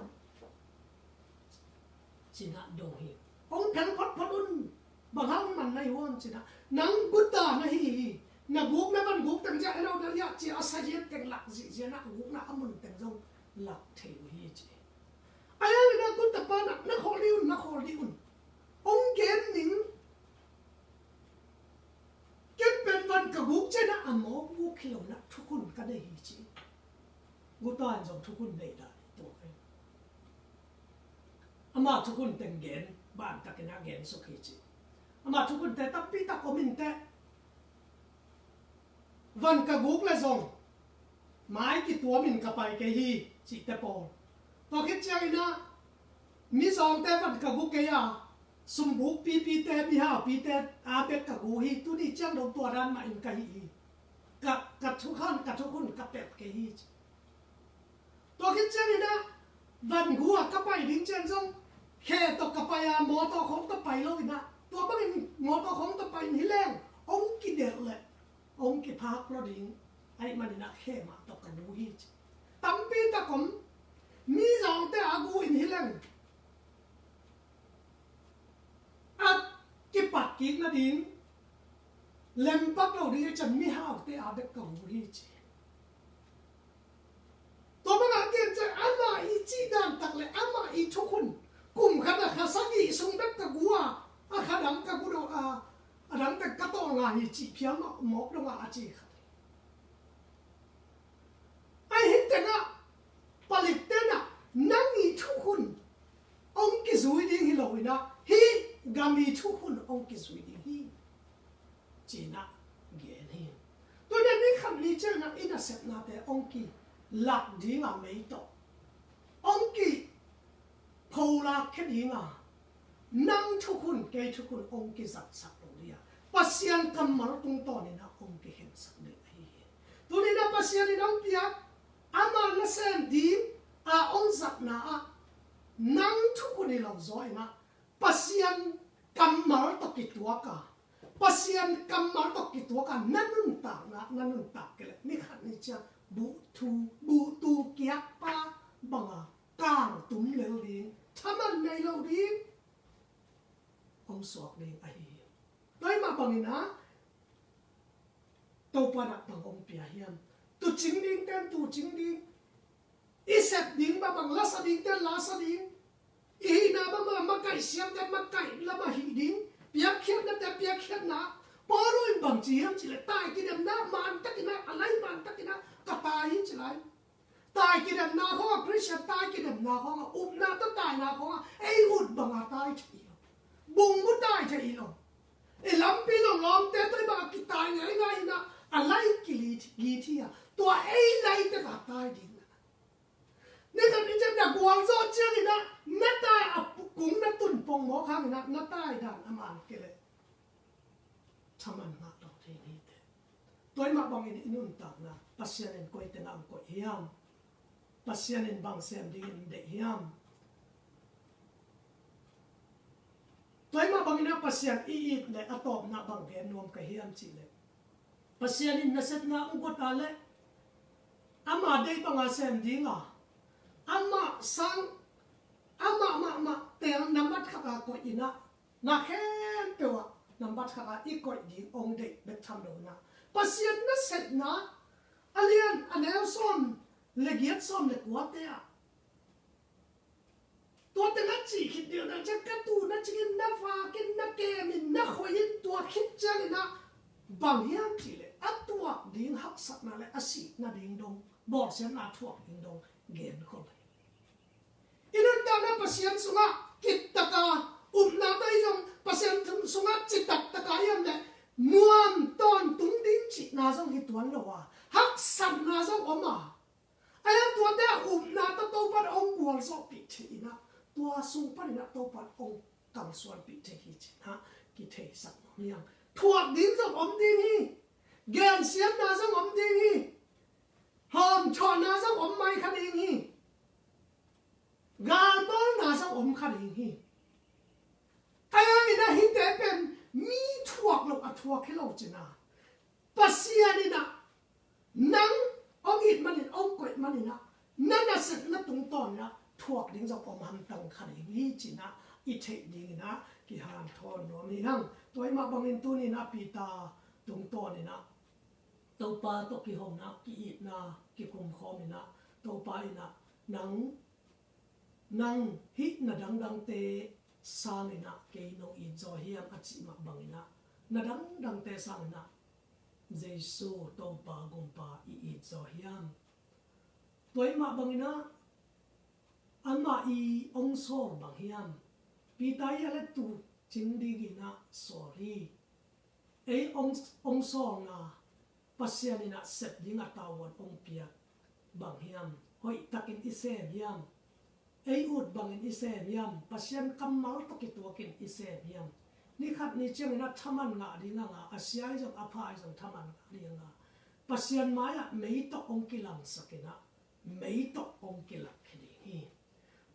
Ci-in ah dong hi. Hong phel photphot un. Bang hang hong man nai uh hiam ci-in ah, nang guta na hi hi. Na guk, na van guk teng zia, eno na liah ci-a, a sa zia teng lak zihziah in ah, gukna a mun teng zong lak thei uh hi ci. Ahi hangin ah guta pa in ah, na khawl dih un, na khawl dih un. Hong gen ning. Ken pen van ka guk ciangin ah a mawk guk hi lo in ah thukhun ka nei hi ci. Guta in zong thukhun nei dan hi tua hi. Ama thukhun teng gen, ban takin ah gen suk hi ci. Ama thukhunte tampi tak om in teh, van ka guk leh zong mai kituamin ka pai kei hi cihte pawl. Tua khit ciangin ah mizawngte van ka gu kei a, sumbuk pipite, mihaupite a bek ka gu hi. Tuni ciang dong tua dan mah in ka hi hi. Ka, ka thukhun, ka thukhun ka pet kei hi ci. Tua khit ciangin ah van gu a ka pai ding ciang zong khe tawh ka pai a, mawtaw khawng tawh pai lo in ah, tua bangin mawtaw khawng tawh pai in hi leng hong kidelh leh hong kiphak lo ding ahih manin ah khe mah tawh ka gu hi ci. Tampi tak om, mizawngte a gu in hi leng a kipat kik nading, lempak lo ding ahih ciang mihaute a bek ka gu hi ci. Tua bangah a gen ciang ama i cih dan tak leh ama i thukhun, kum khat a kha sagih sung bek ka gu a, a kha dang ka gu dong a, a dang bek ka tawlnga hi cih phial mawk dong a, a ci khat hi. Ahi tengah palikte in ah nang i thukhun hong kizui ding hi lo in ah, hih gam i thukhun hong kizui ding hi ci-in ah gen hi. Tuni a ni khat ni ciangin ah i nasepnate hong kilak ding a, mei tawh hong kipholak khia ding a, nang thukhun, kei thukhun hong kizatsak lo ding a, Pasian kammal tungtawn in ah hong kikhensak ding ahi hi. Tuni in ah Pasian in hong piak, ama nasem ding a hong zatna ah nang thukhun hi lo zaw in ah, Pasian kammal tawh kituak a, Pasian kammal tawh kituak a na nuntakna, na nuntak kei leh ni khat ni ciang buhtu, buhtu kiakpa banga kangtum lel ding, thaman nei lo ding hong suak ding ahi hi. Tua ahih mah bangin ah Topa in ah bang hong pia hiam? Tuucing dingte'n tuucing ding, i sep ding bangbang, lasa dingte'n lasa ding, i hihna bangbang, makaih siamte'n makaih lamah hih ding, piakkhiatnate'n piakkhiatna. Paul in bang ci hiam cih leh, tai kidemna man takin ah, a lai man takin ah ka tai hi ci lai. Tai kidemna khawng a, Khristian tai kidemna khawng a, upna tawh taina khawng a ei ut banga tai thei hi lo. Bungbu tai thei hi lo. I lampi longlawmte tawh i bang a kitai ngaingai in ah, a lai kigit hi a, tua ei lai tek a tai ding na. Ni khat ni ciang na gualzawh ciangin ah na tai a kung na tun pongmawk hangin ah na tai dan a man kei leh thaman ngah lo ding hi teh. Tua ahih mah bangin i nuntakna Pasian in koi tengah hong koih hiam? Pasian in bang sem dingin deih hiam? Tua ahih mah bangin ah Pasian i it leh a tawpna bang gen nuam ka hiam cih leh, Pasian in nasepna hong guat a leh ama deih banga sem ding a, amah sang, amah mahmah teel koih in ah, na khempeuh ah nambat khat ah i koih ding hong deih bek tham lo in ah, Pasian nasepna a lian a neu sawm le giat, sawm le kuate ah, tua teng a cih khit ding na ciang, ka tu na cingin na vakin na kemin na khoihin, tua khit ciangin ah bang hiam cih leh a tuak ding haksatna le a sihna ding dong, bawlsiatna thuak ding dong genkhol hi. I nuntakna Pasian sungah kittaka, upna tawh i zong Pasian sungah citak taka i om leh muan tawntung ding cihna zong hi tuan lo a, haksatna zong om a, a hiang tuate ah upna tawh Topa in hong gualzawhpih thei in ah, tua sung panin ah Topa in hong kalsuanpih thei hi cih ah kitheisak nuam hi hang. Thuak ding zong om ding hi. Gensiatna zong om ding hi. Hawmthawhna zong om mai kha ding hi. Galbawlna zong om kha ding hi. A hiang in ah hihte pen mi thuak lo a thuak hi lo cin ah, Pasian in ah nang hong it manin, hong koih manin ah, na nasepna tungtawn in ah thuak ding zong om hamtang kha ding hi cih ah i theih ding in ah kihanthawn nuam hi hang. Tua ahih mah bangin tuni in ah Peter tungtawn in ah Topa tawh kihona, ki-itna kikum khawm in ah, Topa in ah nang, nang hih na dangdangte sangin ah kei nong it zaw hiam a cih mah bangin ah, na dangdangte sangin ah Jesu Topa Gumpa i it zaw hiam? Tua ahih mah bangin ah amah i hong sawl bang hiam? Peter i a le tu cing dingin ah sawl hi. Ei hong, hong sawlna, Pasian in ah sep ding a tavuan hong piak bang hiam? Hoih takin i sem hiam? Ei ut bangin i sem hiam? Pasian kammal tawh kituakin i sem hiam? Ni khat ni ciangin ah thaman ngah ding a ngah, a sia i zong a pha i zong thaman ngah ding a ngah, Pasian mai-ah mei tawh hong kilangsak in ah mei tawh hong kilak hi ding hi.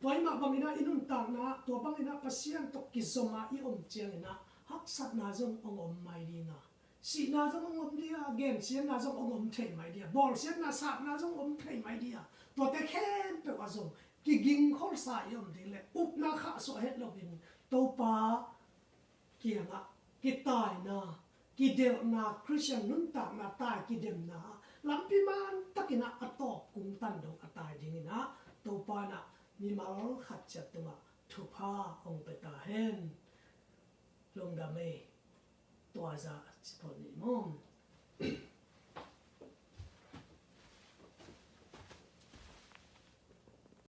Tua ahih mah bangin ah i nuntakna, tua bangin ah Pasian tawh kizom a i om ciangin ah haksatna zong hong om mai ding a, sihna zong hong om ding a, gensiatna zong hong om thei mai ding a, bawlsiatna, satna zong om thei mai ding a, tuate khempeuh ah zong kigingkholsa i om ding le upna khahsuah het loin Topa kiangah kitaina, kidelhna, Khristian nuntakna tai kidemna ah lampi man takin ah a tawp kungtan dong a tai dingin ah Topa in ah mimal khat ciat tungah thupha hong pia ta hen. Lungdam ei. Tua zah a ci phot ni maw.